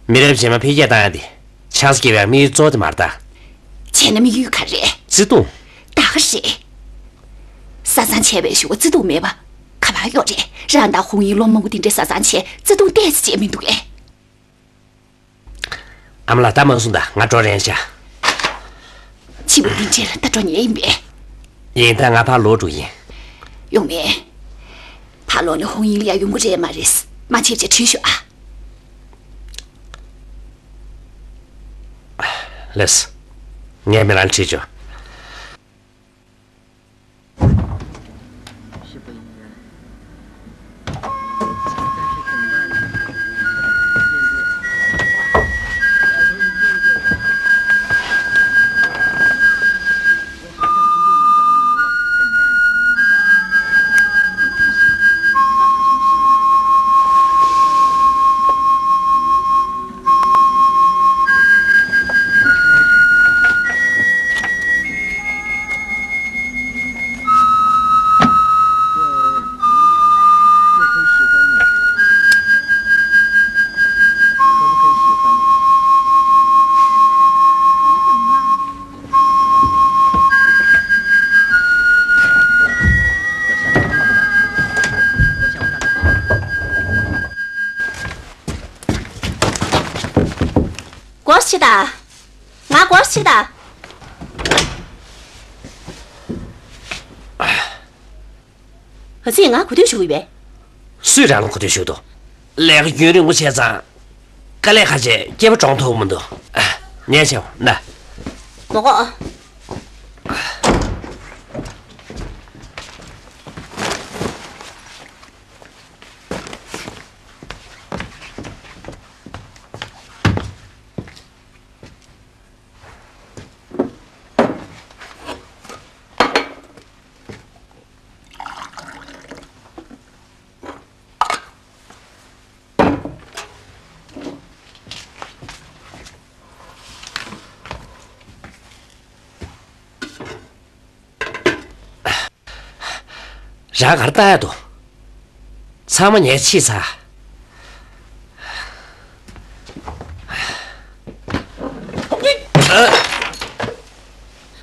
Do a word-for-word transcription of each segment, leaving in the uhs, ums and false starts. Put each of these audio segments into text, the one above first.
མི་རབས་རྗེས་མ་འཕེལ་རྒྱས་བཏང་ཡ་དེ་ཆང་ས་སྐྱེལ་བའི་དམིགས་ཡུལ་གཙོ་བོ་དེ་མ་རེད་ད། བྱས་ན་དམིགས་ཡུལ་ག་རེ་རེད། བརྩེ་དུང་། ད་ག་རེད། བཟའ་ཚང་བྱས་པའི་གཞུག་གུ་བརྩེ་དུང་མེད་པ་ག་པར་ཡོད་རེད། རང་དང་ཧུང་ཡིན་ལོ་མང་པོ་དེ་འདྲའི་བཟའ་ཚང་བྱས་བརྩེ་དུང་ཏོག་ཙམ་བྱས་མི་འདུག་གས། ཨ་མ་ལགས། ད་མ་གསུངས་དང་། ང་འགྲོ་རན་ཤག་ཕྱི་པོ་འདི་འདྲ་ལ་ད་འགྲོ་ཉེན་ཡིན་པས། ཡིན་ད། ང་ཕར་ལོག་འགྲོ་ཡིན། ཡོང་མེད། ཕར་ལོག་ནས་ཧོང་ཡིན་ལ་ཡ་ཡོང་གི་རེད་མ་རེད། མ་བྱེད་བྱས་བྲིས་ཤོག་ཨ། ལགས་སོ། ངས་མི་རང་ལ་བྲིས་ཆོག་སྒོ་ཕྱེ་དང་། ང་སྒོ་ཕྱེ་དང་། ཨ་ཙི། ང་གོ་ཐོས་ཞུ་གི་ཡོད་པས། སུས་རང་ལ་གོ་ཐོས་ཞུ་འདུག་ལས་ཀ་རྒྱུན་རིང་པོ་བྱས་ཙང་། དཀའ་ལས་ཁག་བྱས་སྐྱེས་པ་གྲོངས་ཐུབ་མི་འདུག་ཨ། ཉལ་བྱའོ་ན། མོ་གོ། རང་གར་ལྟ་ཡ་འདུག་ཚང་མ་ཉལ་ཕྱིས་ཚར།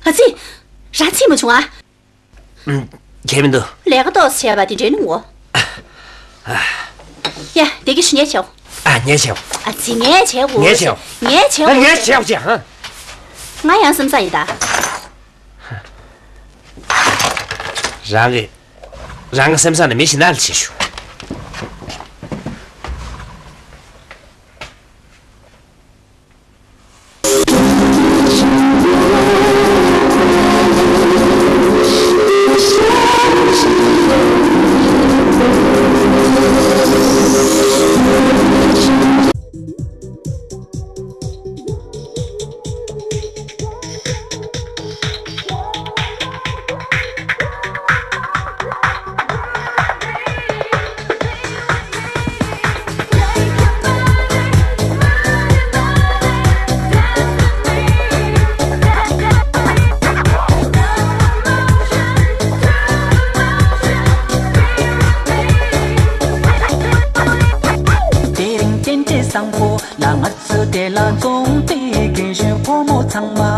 ཨ་ཙི། རང་ཕྱིན་མ་བྱུང་ཨ། ཨུམ། གལ་མི་འདུག་ལས་ཀ་ཏོག་ཙམ་བྱས་པ་དེ་འདྲའི་ནི་ངོ་། ཡ། བསྡད་ཀྱི་ཤོག་ངས་བྱའོ། ཨ། ངས་བྱའོ། ཨ་ཙི། ངས་བྱས་གོ། ངས་བྱའོ། ངས་བྱའོ། ཨ། ངས་བྱའོ་བྱས་ཧ། ང་ཡང་སེམས་བཟང་ཡིན་ད། རང་གི། རང་གི་སེམས་བཟང་ནི་མི་གཞན་དག་ལ་བྱེད་ཤོག་དེ་རིང་རྟེན་འབྲེལ་བཟང་པོ་ལ། ང་ཚོ་འདི་ལ་འཛོམས་ཏེ། རྒན་གཞོན་ཕོ་མོ་ཚང་མ།